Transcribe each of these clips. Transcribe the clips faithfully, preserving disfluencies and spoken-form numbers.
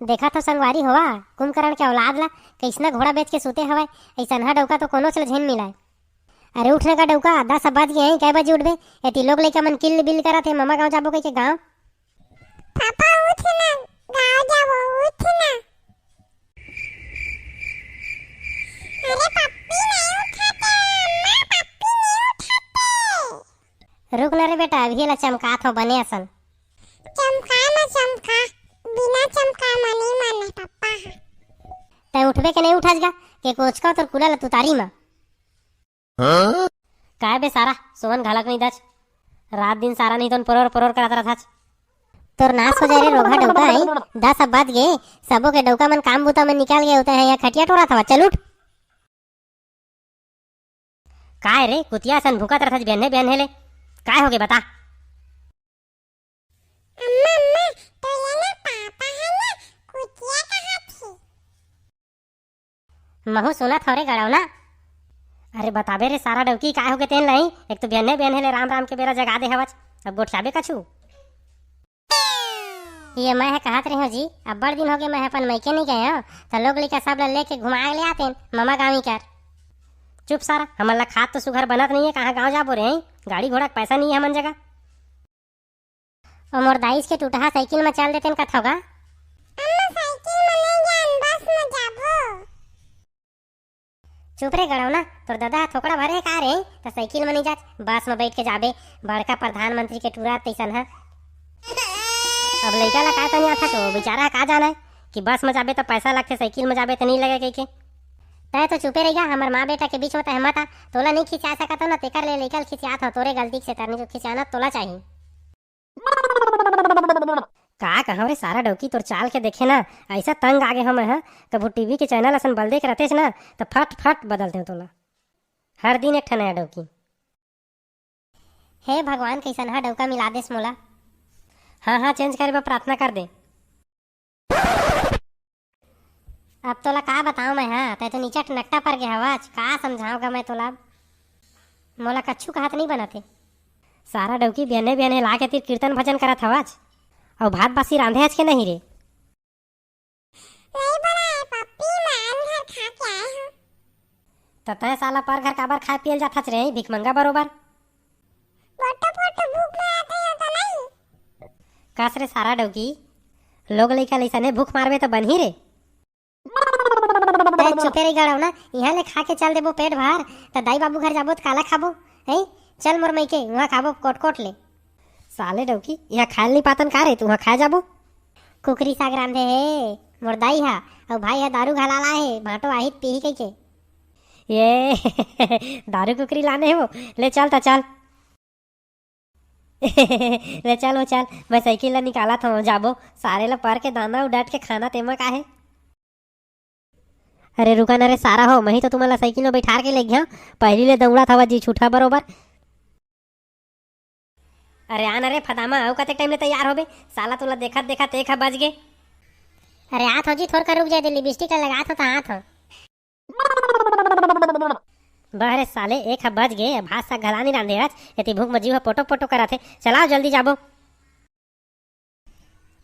देखत हो संगवारी होवा, कुंभकर्ण के औलाद ला, कइसना घोड़ा बेच के सुते हवय। अइसनहा डउका तो कोनो ल झेन मिलय। अरे उठ ना गा डउका, दस बज गे हे, कै बजे उठबे? एती लोग लइका मन किल बिल करत हे, ममा गाँव जाबो कहिके गाँव। पापा उठ ना, गाँव जाबो, उठ ना। अरे पप्पी नहीं उठाते, अम्मा पप्पी नहीं उठाते। रुक ना रे बेटा, अभी ला चमकात हो बने असन। चमका ना चमका, बिना चमका मनी माने पप्पा हा। तै उठबे के नहीं उठस गा, के कोचका तोर कुला ला तुतारी मा। हाँ? काय बे सारा, सोहन घलक नहीं दच। रात दिन सारा नहीं तो परोर परोर करत रहत हच। तोर नाश हो जाए रे रोगहा डउका, आई दस अब बज गे, सबो के डउका मन काम बूता में निकल गए होते हैं, यहाँ खटिया टोरा था, चल उठ। काय रे, कुतिया असन भूकत रथस बिहन्ने बिहन्ने ले? काय होगे बता? अम्मा, अम्मा, तो ये ना पापा है ना, कुतिया कहाँ थी? महू सुनत हव रे गड़ौना। अरे बताबे रे सारा डौकी, काय होगे तेन लही? एक तो बिहन्ने बिहन्ने ले राम राम के बेरा जगा दे हवच, अब गोठियाबे कछु? ये मैं ह कहत रहे हूँ जी, अब्बड़ दिन होगे मैं ह अपन मइके नहीं गए हूँ, तो लोग लइका सब ला लेके घुमा ले आतेन ममा गाँव ही कर। चुप सारा, हमन ला खात तो सुघर बनत नहीं है, कहाँ गाँव जाबो रे, हैं? गाड़ी घोड़ा के पैसा नहीं है हमन जगह। ओ मोर दाईस के टूटहा साइकिल में चल देतेन कथव गा। अम्मा साइकिल में नहीं जान, बस में जाबो। चुप रे गड़ौना, तोर ददा ह थोकड़ा भरे हे का रे? त साइकिल म नइ जाच, बस म बइठ के जाबे, बड़का परधानमंतरी के टूरा तइसन ह। अब लइका ला का तनियाथस ओ, बिचारा ह का जानय कि बस म जाबे त पइसा लगथे, साइकिल म जाबे त नइ लगय कहिके। तैं तो चुपे रहिगा, हमर माँ बेटा के बीच म तैं मत आ, तोला नइ खिसिया सकत हव न, तेकर ले लइका ल खिसियात हव, तोरे गलती से तरनी जो खिसियाना तोला चाही। का कहंव रे सारा डौकी, तोर चाल के देखे ना, अइसा तंग आगे हंव मैं ह। कभू टीवी के चैनल असन बलदे के रहितेस ना, त फट फट बदल देंव तोला। हर दिन एक ठन नया डौकी। हे भगवान, कइसनहा डौका मिला देस मोला। हाँ, हाँ, चेंज करे बर प्रार्थना कर दे। अब तोला का बतावं मैं हा, तैं तो नीचा नकटा पर गे हवच, का समझावं गा मैं तोला अब? मोला कछु कहत नइ बनत हे। सारा डौकी बिहने बिहने लाके तीर कीर्तन भजन करत हवच, अउ भात बासी रांधे हच के नहीं रे? नहीं बनाए पप्पी, मैं अन घर खा के आए हूँ। त तैं साला पर घर काबर खाए पिए ल जाथच रे, भिखमंगा बरोबर? पोटो पोटो भूख मारत हे त नहीं। कस रे सारा डौकी, लोग लइका लइसने भूख मारबे त बनही रे। तैं चुपे रही गड़ौना, इहाँ ले खा के चल देबो पेट भर, त दाई बाबू घर जाबो त काला खाबो? हैं? चल मोर मइके, उहाँ खाबो कोट कोट ले। साले डौकी, इहाँ खाए ल नइ पातन का रे, त उहाँ खाए जाबो? कुकरी साग रांधे हे मोर दाई हा, अउ भाई हा दारू घला लाए हे, भांटो आही त पीही कहिके। ये दारू कुकरी लाने हे वो, ले चल त चल। ले चल वो चल, मैं साइकिल ला निकालत हंव, जाबो सारे ला पर के दाना अउ डट के खाना, तेमा का हे। अरे रुका ना रे सारा हो, मही तो तुमन ला साइकिल में बैठार के ले गया, पहली ले दौड़त हवा जी छूटा बरोबर। अरे आ ना रे फदामा, अउ कतेक टाइम ले तैयार होबे? साला तोला देखत देखत एक ह बज गे। अरे आत हो जी, थोरका रुक जाए दे, लिपस्टिक ला लगात हो त आत हो। बहरे साले, एक ह बज गे, भात साग घला नी रांधे हच, एती भूख म जीव ह पोटो पोटो करत हे। चलाओ जल्दी जाबो।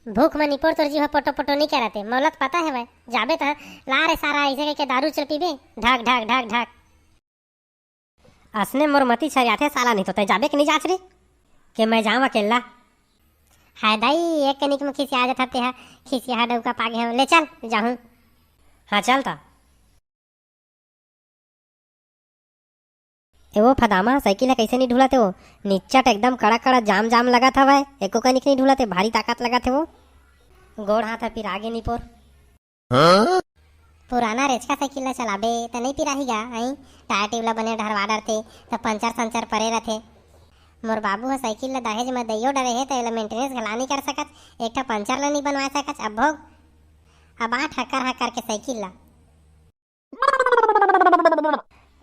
भूख म निपोर तोर जीव ह पोटो पोटो नी करत हे, मोला त पता हे भाई। जाबे त ला रे सारा, अइसे कहिके दारू चल पीबे, ढक ढक ढक ढक। असने मोर मती छरियाथे साला, नहीं तो तै जाबे के नी जाच रे, के मैं जाऊं अकेला। हाय दाई, एक कनिक म खिसिया जात हते हा, खिसिया डौका पागे हम, ले चल जाहूं। हाँ चल त। ए वो फदामा, साइकिल ह कइसे नी ढुलत हे वो? निच्चट एकदम कड़ा कड़ा जाम जाम लगत हवय, एको कनिक नी ढुलत हे, भारी ताकत लगत हे वो। गोड़ हाथ ह पिरा गे निपोर। पुराना रेचका साइकिल ला चलाबे त नइ पिराही गा, अई? टायर ट्यूब ला बने ढरवा डरथे त पंचर संचर परे रथे। मोर बाबू ह साइकिल ला दहेज म दइयो डरे हे त एला मेंटेनेंस घला नइ कर सकत, एक ठा पंचर ला नइ बनवा सकत। अब भोग, अब आ ठक्कर हक्कर के साइकिल ला।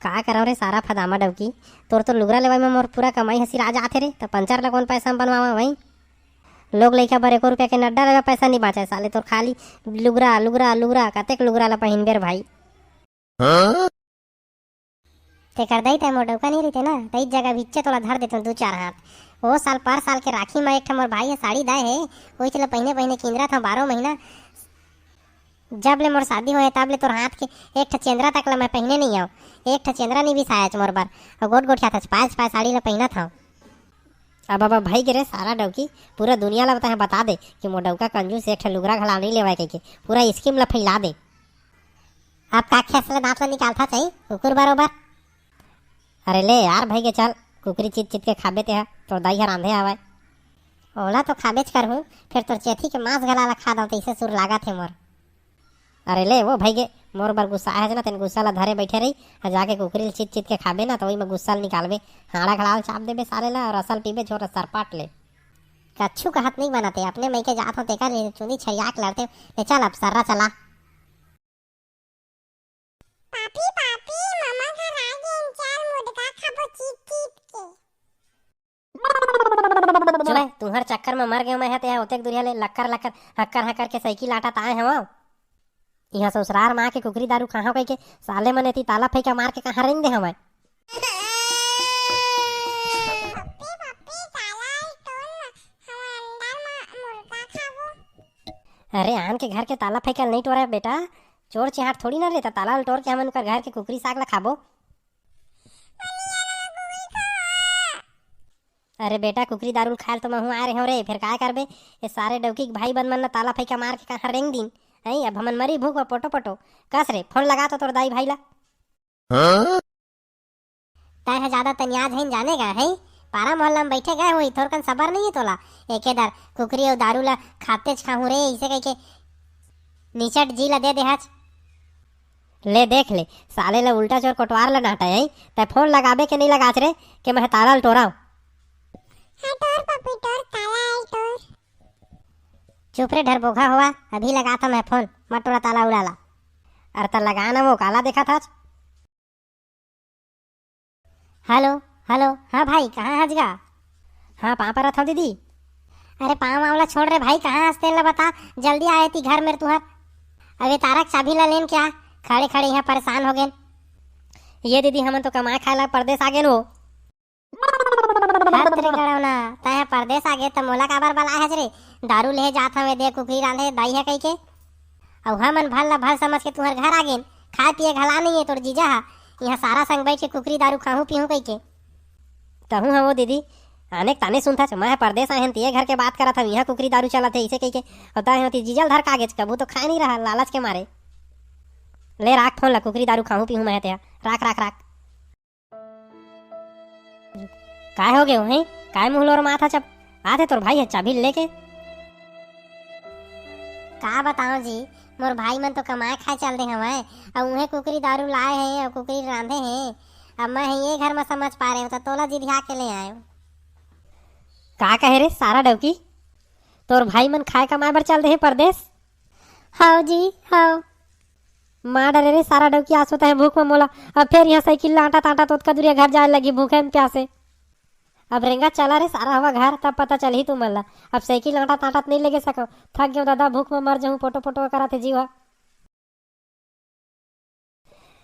का करव रे सारा फदामा डौकी, तोर तो लुगरा लेवई म मोर पूरा कमाई ह सिरा जात हे रे, त पंचर ला कोन पैसा म बनवावा भाई? लोग लइका बर एको रुपया के नड्डा लेवा पैसा नी बांचय साले तोर, खाली लुगरा, लुगरा, लुगरा, कतेक लुगरा ला पहिनबे रे भाई? तेकर दई तय मोर डौका नी रहिते ना, तई जगह भिच्चे तोला धर देतों दू चार हाथ। ओ साल पर साल के राखी म एक ठा मोर भाई ह साड़ी दाय हे, ओइच ल पहिने पहिने किंदरत हंव बारो महीना। जब ले मोर शादी होए, तब ले तोर हाथ के एक ठा चेंदरा तक ल मैं पहिने नइ आंव। एक ठा चेंदरा नइ बिसायच मोर बर। अउ गोठ गोठियाथच, पायच पाय साड़ी ल पहिनत हंव। अब, अब भई गे रे सारा डौकी, पूरा दुनिया ल तैं बता दे कि मोर डौका कंजूस, एक ठा लुगरा घला नइ लेवय कहिके, पूरा स्कीम ल फैला दे। अब का खेस ले दांत ल निकालथच, कुकुर बरोबर। अरे ले यार भई गे चल, कुकरी चित चित के खाबे तेहा, तोर दाई ह रांधे हवय। ओला तो खाबेच करहूं, फेर तोर चेथी के मांस घला ल खा दंव, तइसे सुर लागत हे मोर। अरे ले वो भई गे, मोर बर गुस्सा आहे ना, तेन गुस्सा ल धरे बइठे रही, आ जाके कुकरी ल चित चित के खाबे ना, त ओही म गुस्सा ल निकालबे, हाड़ा घला ल चाप देबे साले ल, अउ रस ल पीबे झोर सरपाट ले। कछु कहत नइ बनत हे, अपने मइके जात हंव तेकर ले चुंदी छरिया के लड़ते, ले चल अब सर्रा चला। पापी, पापी, ममा घर आ गेन, चल मुर्गा खाबो चीप चीप के। चुप बे, तुंहर चक्कर म मर गेंव मैं ह, तेहा ओतेक दुरिहा ले लक्कर लक्कर, हक्कर हक्कर के साइकिल आटत आए हंव। इहां ससुरार म आके कुकरी दारू खाहंव कहिके साले मन एती ताला फइका मार के कहां रेंग दे हवंय। पप्पी, पप्पी, ताला ल टोर ना, हमन अंदर म मुर्गा खाबो। अरे, आन के घर के ताला फइका ल नइ टोरय बेटा, चोर चिहाट थोड़ी ना रे, त ताला ल टोर के हमन ओकर घर के कुकरी साग ल खाबो। अरे बेटा, कुकरी दारू ल खाए ल तो महूं आए रहेंव रे, फेर काय करबे? ए सारे डौकी के भाई बंद मन ल ताला फइका मार के कहां रेंग दिन? हैं, अब हमन मरी भूख म पोटो पोटो। कस रे, फोन लगा तो तोर दाई भाई ला। तैं ह जादा तनियाज हइन जाने गा, हैं? पारा मोहल्ला म बइठे गए होही, थोरकन सबर नइ हे तोला। एके दर कुकरी अउ दारू ल खातेच खाहूं रे, अइसे कहिके निचट जी ल दे देहच। ले देख ले, साले ल उल्टा चोर कोटवार ल डांटय, हैं? तैं फोन लगाबे के नइ लगाच रे, के मैं ताला ल टोरंव। हां, टोर पप्पी, टोर, ताला ल टोर। चुप रे ढरबोघा होवा, अभी लगाथंव मैं फोन, मत टोरा ताला उला ला। अरे त लगा ना वो, काला देखत हच? हेलो, हेलो, हां भाई, कहां हच गा? हां, पांव परत हंव दीदी। अरे पांव वांव ला छोड़ रे भाई, कहां हच तेन ला बता, जल्दी आ एती घर मेर तुंहर। अबे तारा के चाभी ला लेन के आ, खड़े खड़े इहां परेशान हो गेन। ये दीदी, हमन तो कमाए खाए ला परदेस आ गेन वो। हत रे गड़ौना, तैं ह परदेस आ गे त मोला काबर बलाए हच रे? दारू लेहे जात हंव ए दे कुकरी रांधे दाई ह कहिके। अउ हमन भल ल भल समझ के तुंहर घर आ गेन, खाए पिए घला नइ हे तोर जीजा ह, इहां सारा संग बइठ के कुकरी दारू खाहूं पीहूं कहिके। तहूं ह वो दीदी, आने के ताने सुनथच, मैं ह परदेस आए हंव त ये घर के बात करत हंव, इहां कुकरी दारू चलत हे अइसे कहिके, अउ तैं ह ओती जीजा ल धर के आ गेच, कभू तो खाए नइ रहा लालच के मारे। ले राख फोन ला, कुकरी दारू खाहूं पीहूं मैं ह तेहा, राख, राख, राख। काय हो गे हो, हैं? काय मुंह लोरमात हच? आथे तोर भाई ह चाभी लेके। का बतावं जी, मोर भाई मन तो कमाए खाए चल दे हवंय, अउ उहें कुकरी दारू लाए हे अउ कुकरी रांधे हे। अब मैं ह ये घर म समझ पा रेहेंव, त तोला जिधिया के ले आएंव। का कहे रे सारा डौकी, तोर भाई मन खाए कमाए बर चल दे हे परदेस? हव जी, हव। मार डरे रे सारा डौकी, आसो तहे भूख म मोला। अब फेर इहां साइकिल ला आंटत आंटत ओतका दुरिहा घर जाए लगी भूखे म प्यासे। अब रेंगा चला रे सारा हवा घर, तब पता चलही तुमन ला। अब साइकिल आंटत आंटत नइ लेगे सकव, थक गेंव दादा, भूख म मर जहूं, पोटो पोटो करत हे जीव ह।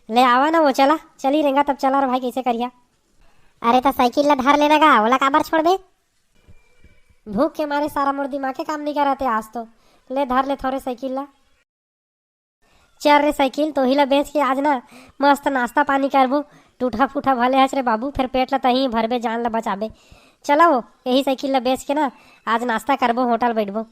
ले आवा ना वो, चला चली रेंगा, तब चला रे भाई, कइसे करिहा? अरे त साइकिल ला धर लेना गा, ओला काबर छोड़बे? भूख के मारे सारा मोर दिमाग के काम नइ करत हे आज तो। ले धर ले थोरे साइकिल ला। चल रे साइकिल, तोही ला बेच के आज ना मस्त नाश्ता पानी करबो। टूटा फूटा भले हच रे बाबू, फेर पेट ला तहीं भरबे, जान ला बचाबे। चला वो, यही साइकिल ला बेच के ना आज नाश्ता करबो, होटल बैठबो।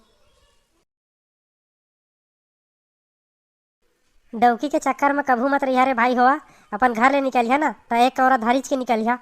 डौकी के चक्कर म कभू मत रहिहा रे भाई होवा, अपन घर ले निकलिहा ना, त एक कौरा धरिच के निकलिहा।